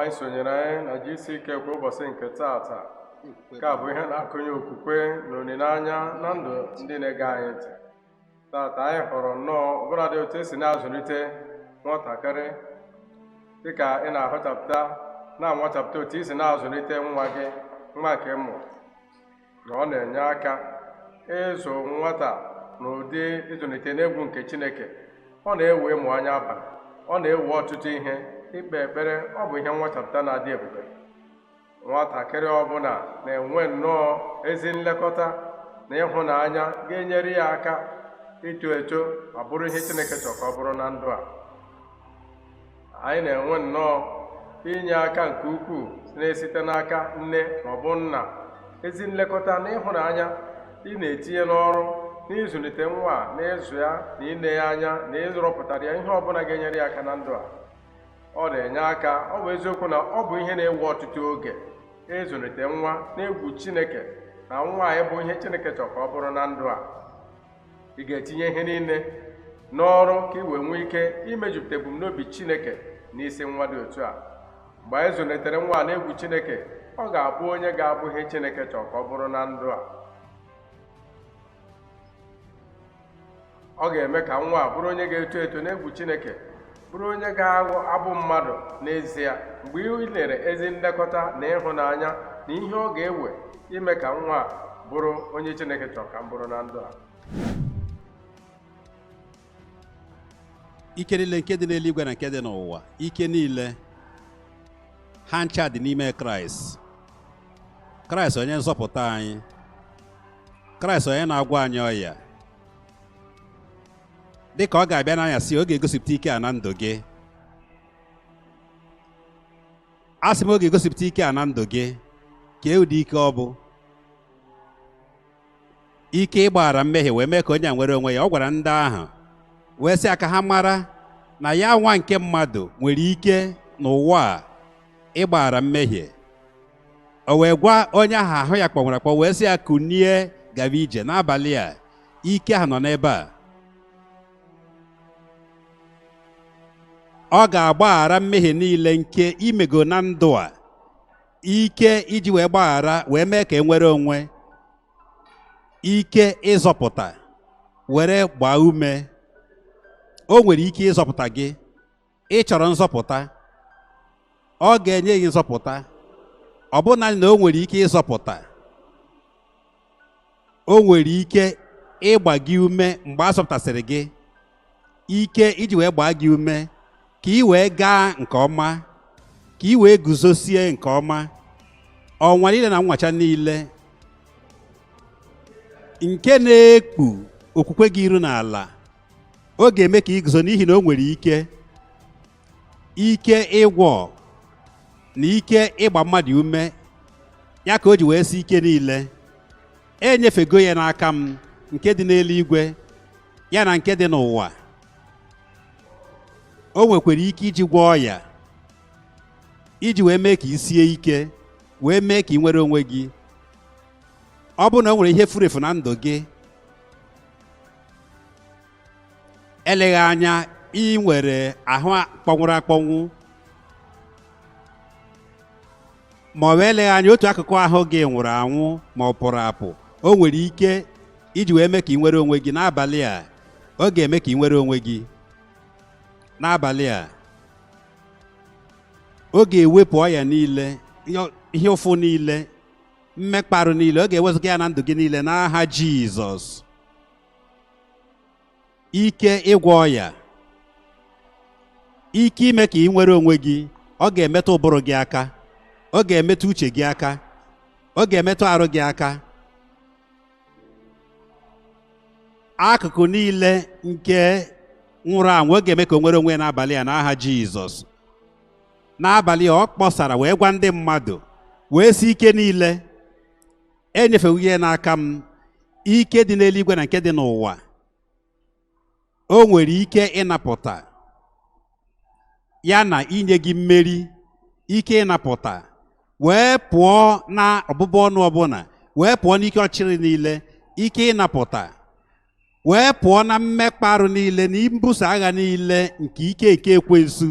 Anyị sonyere anyị na GCK kwa ụbọchị nke taata. Nke a bụ ihe na-akụnye okwukwe na olileanya na ndụ ndị na-ege anyị ntị. Taata anyị hụrụ nnọọ ọbụladị otu esi na-azụlite nwatakịrị, dịka ị na-ahụchapụta na-anwachapụta otu isi na-azụlite nwa gị, nwa nke ị mụrụ, na ọ na-enye aka ịzụ nwata n'ụdị ịzụlite n'egwu nke Chineke. Ọ na-ewe ịmụ anya abalị, ọ na-ewe ọtụtụ ihe, ikpe ekpere. Ọ bụ ihe nwachapụta na-adị ebube. Nwatakịrị ọbụla na-enwe nnọọ ezi nlekọta na ịhụnanya ga-enyere ya aka ito eto ma bụrụ ihe Chineke chọrọ ka ọ bụrụ na ndụ a. Anyị na-enwe nnọọ inye aka nke ukwuu na-esite n'aka nne ma ọ bụ nna. Ezi nlekọta na ịhụnanya ị na-etinye n'ọrụ n'ịzụlite nwa a, na ịzụ ya na ile ya anya na ịrọpụtara ya ihe ọbụla ga-enyere ya aka na ndụ a, ọ na-enye aka. Ọ bụ eziokwu na ọ bụ ihe na-ewe ọtụtụ oge ịzụlite nwa n'egwu Chineke, na nwa anyị bụ ihe Chineke chọrọ ka ọ bụrụ na ndụ a. Ị ga-etinye ihe niile n'ọrụ ka ị wee nwee ike imejupụta ebumnobi Chineke n'isi nwa dị otu a. Mgbe anyị zụlitere nwa n'egwu Chineke, ọ ga-abụ onye ga-abụ ihe Chineke chọrọ ka ọ bụrụ na ndụ a. Ọ ga-eme ka nwa a bụrụ onye ga-eto eto n'egwu Chineke, bụrụ onye ga-aghọ abụ mmadụ n'ezie. Mgbe ị lere ezi nlekọta na ịhụnanya na ihe ọ ga-ewe ime ka nwa a bụrụ onye Chineke chọrọ ka m bụrụ na ndụ a. Ike niile nke dị n'eluigwe na nke dị n'ụwa, ike niile ha ncha dị n'ime Kraịst. Kraịst onye nzọpụta anyị, Kraịst onye na-agwọ anyị ọya. Dịka ọ ga-abịa n'anyasị, ọ ga-egosipụta ike a na ndụ gị. A sị m, ọ ga-egosipụta ike a na ndụ gị. Kee ụdị ike ọ bụ? Ike ịgbaghara mmehie wee mee ka onye a nwere onwe ya. Ọ gwara ndị ahụ wee sị aka ha mara na ya nwa nke mmadụ nwere ike n'ụwa a ịgbaghara mmehie. O wee gwa onye ahụ ahụ ya kpọnwụrụ akpọ wee sị ya kunie gaba ije. N'abalị a, ike ahụ nọ n'ebe a. Ọ ga-agbaghara mmehie niile nke imego na ndụ a. Ike iji wee gbaghara wee mee ka e nwere onwe, ike ịzọpụta were gbaa ume. O nwere ike ịzọpụta gị. Ị chọrọ nzọpụta, ọ ga-enye gị nzọpụta. Ọ bụ naanị na o nwere ike ịzọpụta, o nwere ike ịgba gị ume mgbe a zọpụtasịrị gị, ike iji wee gbaa gị ume ka ị wee gaa nke ọma, ka ị wee guzosie nke ọma. Ọnwa niile na nwacha niile nke na-ekpu okwukwe gị iru n'ala, ọ ga-eme ka ị guzo, n'ihi na o nwere ike, ike ịgwọ na ike ịgba mmadụ ume. Ya ka o ji wee sị ike niile enyefego ya n'aka m, nke dị n'eluigwe ya na nke dị n'ụwa. O nwekwara ike iji gwọọ ọya, iji wee mee ka ị sie ike, wee mee ka ị nwere onwe gị. Ọ bụrụ na o nwere ihe furu efu na ndụ gị, eleghị anya ị nwere ahụ kpọnwụrụ akpọnwụ, ma ọ bụ eleghị anya otu akụkụ ahụ gị nwụrụ anwụ ma ọ pụrụ apụ, o nwere ike iji wee mee ka ị nwere onwe gị n'abalị a. Ọ ga-eme ka ị nwere onwe gị n'abalị a. Ọ ga-ewepụ ọya niile, ihe ụfụ niile, mmekparụ niile. Ọ ga-ewezụga ya na ndụ gị niile n'aha Jizọs. Ike ịgwọ ọya, ike ime ka ị nwere onwe gị. Ọ ga-emetụ ụbụrụ gị aka, ọ ga-emetụ uche gị aka, ọ ga-emetụ arụ gị aka. Akụkụ niile nke nwụrụ anwụ, ọ ga-eme ka o nwere onwe ya n'abalị a n'aha Jizọs. N'abalị a, ọ kpọsara wee gwa ndị mmadụ wee sị ike niile enyefewo ihe n'aka m, ike dị n'eluigwe na nke dị n'ụwa. O nwere ike ịnapụta ya na inye gị mmeri, ike ịnapụta wee pụọ na ọbụbụ ọnụ ọbụla, wee pụọ n'ike ọchịchịrị niile, ike ịnapụta wee pụọ na mmekpa arụ niile na mbuso agha niile nke ike nke ekwensu.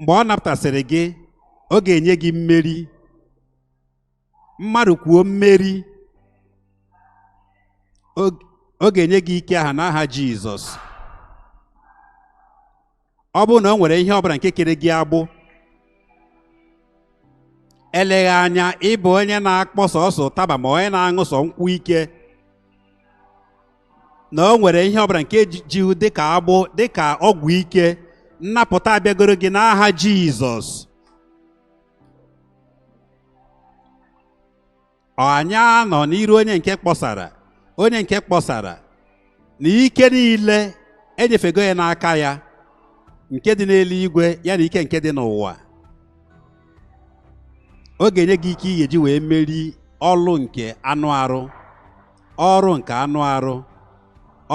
Mgbe ọ napụtasịrị gị, ọ ga-enye gị mmeri. Mmadụ kwuo mmeri, ọ ga-enye gị ike aha n'aha Jizọs. Ọ bụrụ na o nwere ihe ọbụla nke kere gị agbụ, eleghị anya ị bụ onye na-akpọ sọsọ ụtaba ma onye na-aṅụ sọ nkwụ ike, na o nwere ihe ọbụla nke ji dịka agbụ, dịka ọgwụ ike, nnapụta abịagoro gị n'aha Jizọs. Anyị anọ n'iru onye nke kpọsara, onye nke kpọsara na ike niile enyefego ya n'aka ya, nke dị n'eluigwe ya na ike nke dị n'ụwa. Ọ ga-enye gị ike ị ga-eji wee meri ọlụ nke anụ arụ, ọrụ nke anụ arụ,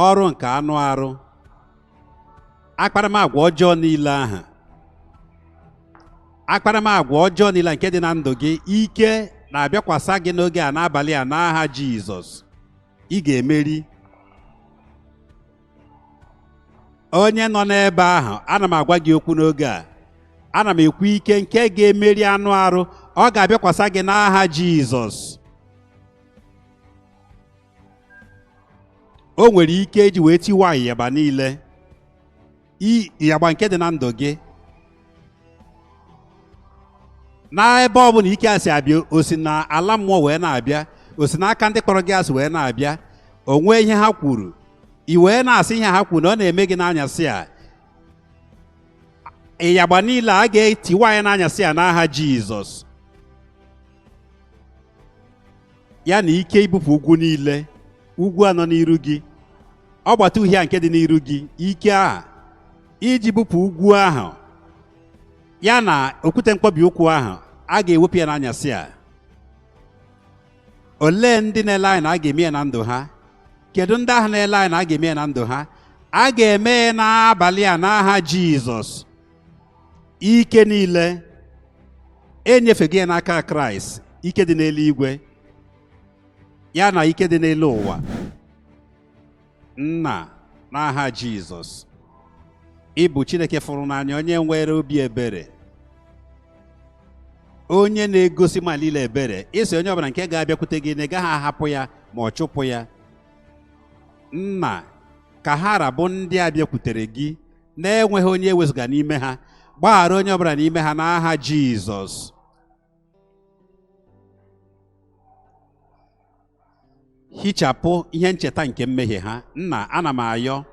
ọrụ nke anụ arụ, akparamagwa ọjọọ niile ahụ, akparamagwa ọjọọ niile nke dị na ndụ gị. Ike na-abịakwasa gị n'oge a n'abalị a n'aha Jizọs. Ị ga-emeri. Onye nọ n'ebe ahụ, ana m agwa gị okwu n'oge a, ana m ekwu ike nke ga-emeri anụ arụ, ọ ga-abịakwasa gị n'aha Jizọs. O nwere ike iji wee tiwa ịyaba niile, ịyagba nke dị na ndụ gị. N'ebe ọ bụla ike a si abịa, o si na ala mmụọ wee na-abịa, o si n'aka ndị kpọrọ gị asị wee na-abịa, o nwee ihe ha kwuru, i wee na-asị ihe ha kwuru na ọ na-eme gị n'anyasị a, ịyagba niile a ga-etiwa ya n'anyasị a n'aha Jizọs. Ya na ike ibupụ ugwu niile, ugwu anọ n'iru gị, ọgbata uhie nke dị n'iru gị, ike ahụ iji bupụ ugwu ahụ ya na okwute mkpọbi ụkwụ ahụ, a ga-ewepụ ya n'anyasị a. Olee ndị na-ele anya na a ga-eme ya na ndụ ha? Kedu ndị ahụ na-ele anya na a ga-eme ya na ndụ ha? A ga-eme ya n'abalị a n'aha Jizọs. Ike niile enyefego ya n'aka Kraịst, ike dị n'eluigwe ya na ike dị n'elu ụwa. Nna, n'aha Jizọs, ị bụ Chineke fụrụ n'anya, onye nwere obi ebere, onye na-egosi ma niile ebere. Ị sị onye ọbụla nke ga-abịakwute gị na ị gaghị ahapụ ya ma ọ chụpụ ya. Nna, ka ha rabụ ndị a bịakwutere gị na-enweghị onye ewezụga n'ime ha, gbaghara onye ọbụla n'ime ha n'aha Jizọs. Hichapụ ihe ncheta nke mmehie ha. Nna, ana m ayọ,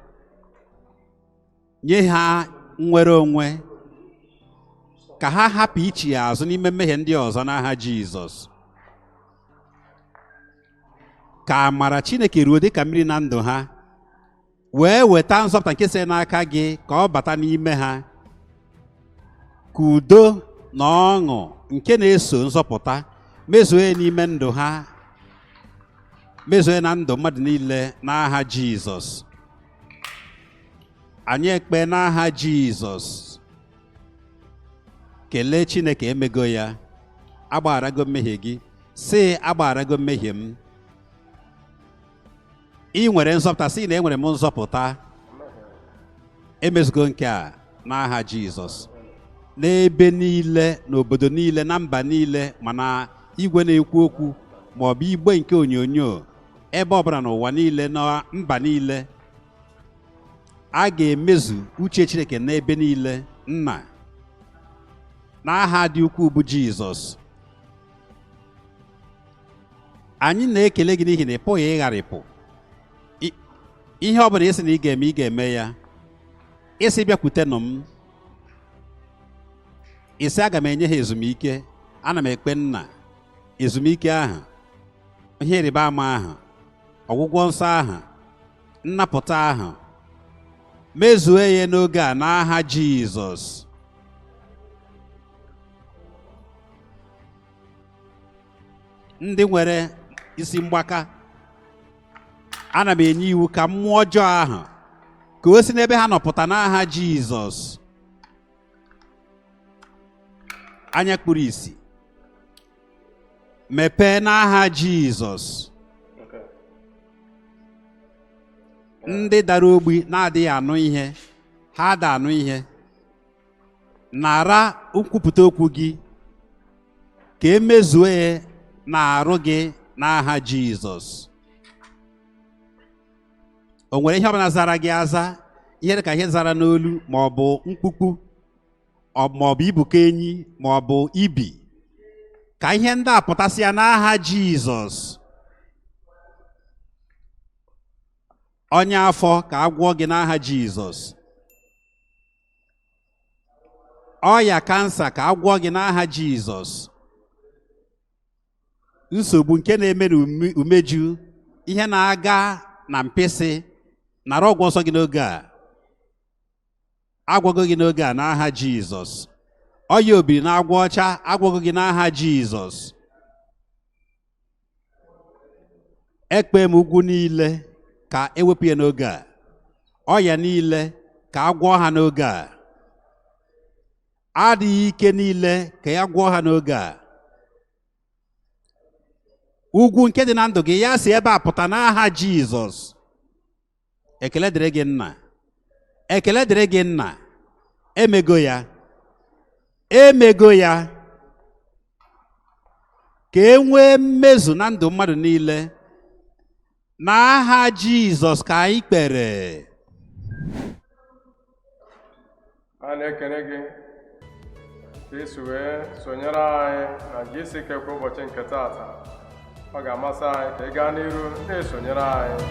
nye ha nnwere onwe ka ha hapụ ichi ya azụ n'ime mmehie ndị ọzọ n'aha Jizọs. Ka amara Chineke ruo dịka mmiri na ndụ ha, wee weta nzọpụta nke si n'aka gị ka ọ bata n'ime ha, ka udo na ọṅụ nke na-eso nzọpụta mezue n'ime ndụ ha, mezue na ndụ mmadụ niile n'aha Jizọs. Anyị ekpe n'aha Jizọs. Kelee Chineke, emego ya, agbagharago mmehie gị. Sị, agbagharago mmehie m. Ị nwere nzọpụta, sị na enwere m nzọpụta. Emezugo nke a n'aha Jizọs. N'ebe niile, n'obodo niile, na mba niile, mana igwe na-ekwu okwu ma ọ bụ igbe nke onyonyo, ebe ọbụla n'ụwa niile, na mba niile, a ga-emezu uche Chineke n'ebe niile. Nna, n'aha dị ukwuu bụ Jizọs, anyị na-ekele gị n'ihi na ị pụghị ịgharịpụ. Ihe ọ bụla ị sị na ị ga-eme, ị ga-eme ya. Ị sị bịakwutenụ m, ị sị aga m enye ha ezumike. Ana m ekpe Nna, ezumike ahụ, ihe ịrịba ama ahụ, ọgwụgwọ nsọ ahụ, nnapụta ahụ, mezue ya n'oge a n'aha Jizọs. Ndị nwere isi mgbaka, ana m enye iwu ka mmụọ ọjọọ ahụ ka o si n'ebe ha nọ pụta n'aha Jizọs. Anya kpuru ìsì mepee n'aha Jizọs. Ndị dara ogbi na-adịghị anụ ihe, ha ada anụ ihe. Nara nkwupụta okwu gị ka emezue ya na-arụ gị n'aha Jizọs. O nwere ihe ọbụla zara gị aza, ihe dịka ihe zara n'olu, ma ọ bụ mkpukpu, ma ọ bụ ibuka enyi, ma ọ bụ ibi, ka ihe ndị a pụtasịa n'aha Jizọs. Ọnya afọ ka a gwọọ gị n'aha Jizọs. Ọya kansa ka a gwọọ gị n'aha Jizọs. Nsogbu nke na-eme n'umeju, ihe na-aga na mpịsị, nara ọgwụ nsọ gị n'oge a. Agwọgo gị n'oge a n'aha Jizọs. Ọya obiri na agwọ ọcha, agwọgo gị n'aha Jizọs. Ekpe m ugwu niile ka ewepụ ya n'oge a. Ọya niile ka a gwọọ ha n'oge a. Adịghị ike niile ka ya gwọọ ha n'oge a. Ugwu nke dị na ndụ gị ya si ebe a pụta n'aha Jizọs. Ekele dịrị gị nna. Ekele dịrị gị nna. Emego ya. Emego ya. Ka e nwee mmezu na ndụ mmadụ niile. N'aha Jizọs ka anyị kpere. A na-ekele gị ka i si wee sonyere anyị na GCK kwa ụbọchị nke taata. Ọ ga-amasị anyị ka ị gaa n'iru na-esonyere anyị.